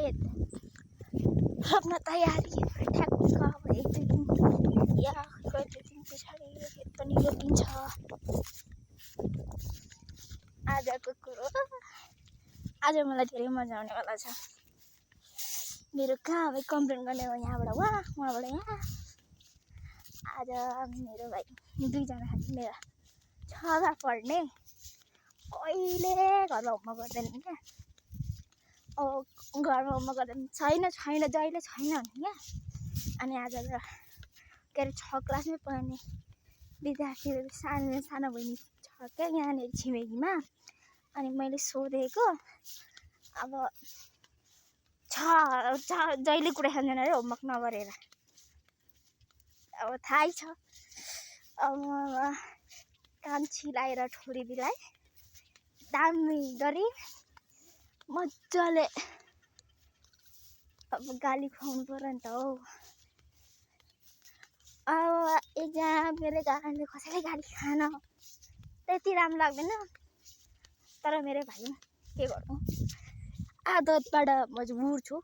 खेत रोप्न तयारी ठ्याक्क अब 1-2 दिन या कति दिन पछाडि यो खेत पनि रोपिन्छ। आजको कुरो आज मलाई धेरै मजा आउनेवाला छ। मेरो कहाँ कम्प्लेन गर्ने हो यहाँबाट वहाँबाट यहाँ। आज मेरो भाइ 2 जना खालि मेरा छँदा पढ्ने कहिले घरमा होमवर्क गर्दैनन् क्या। घरमा होमवर्क गर्दैन छैन जहिले छैन भने क्या। अनि आज के अरे 6 क्लासमै पढ्ने विद्यार्थीहरू सानो बहिनी छ क्या यहाँनिर छिमेकीमा। अनि मैले सोधेको अब जहिले कुरा खाँदैन अरे होमवर्क नगरेर। अब थाहै छ अब कान छिलाएर ठोरिदिलाई दामी गरी मजाले अब गाली खुवाउनु पर्यो नि त हौ। अब एक्जाम मेरो कारणले कसैले गाली खान त्यति राम्रो लाग्दैन। तर मेरो भाइ के गर्नु आदतबाट मजबुर छु।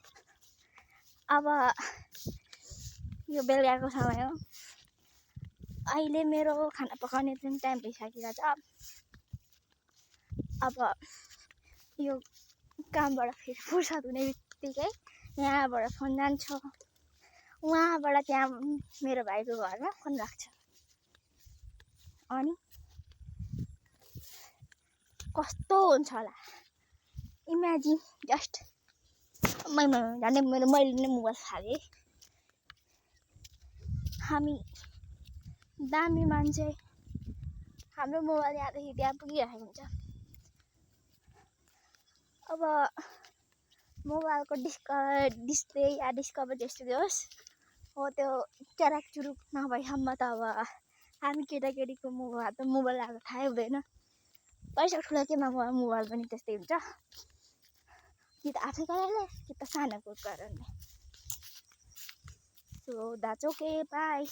अब यो बेलुकाको समय हो। अहिले मेरो खाना पकाउने पनि टाइम भइसकेको छ। अब यो कामबाट फेरि फुर्सद हुने बित्तिकै यहाँबाट फोन जान्छ उहाँबाट त्यहाँ मेरो भाइको घरमा फोन राख्छ। अनि कस्तो हुन्छ होला इमेजिन जस्ट। झन् मैले नै मोबाइल हालेँ। हामी दामी मान्छे हाम्रो मोबाइल यहाँदेखि त्यहाँ पुगिरहेको हुन्छ। अब मोबाइलको डिस्प्ले या डिस्कभर जस्तो होस् हो त्यो च्याराक चुरुक नभएसम्म त अब हामी केटाकेटीको मोबाइल आएको थाहै हुँदैन। पैसा ठुलो केमा मोबाइल पनि त्यस्तै हुन्छ कि त आफै कारणले कि त सानोको कारणले। So that's okay by.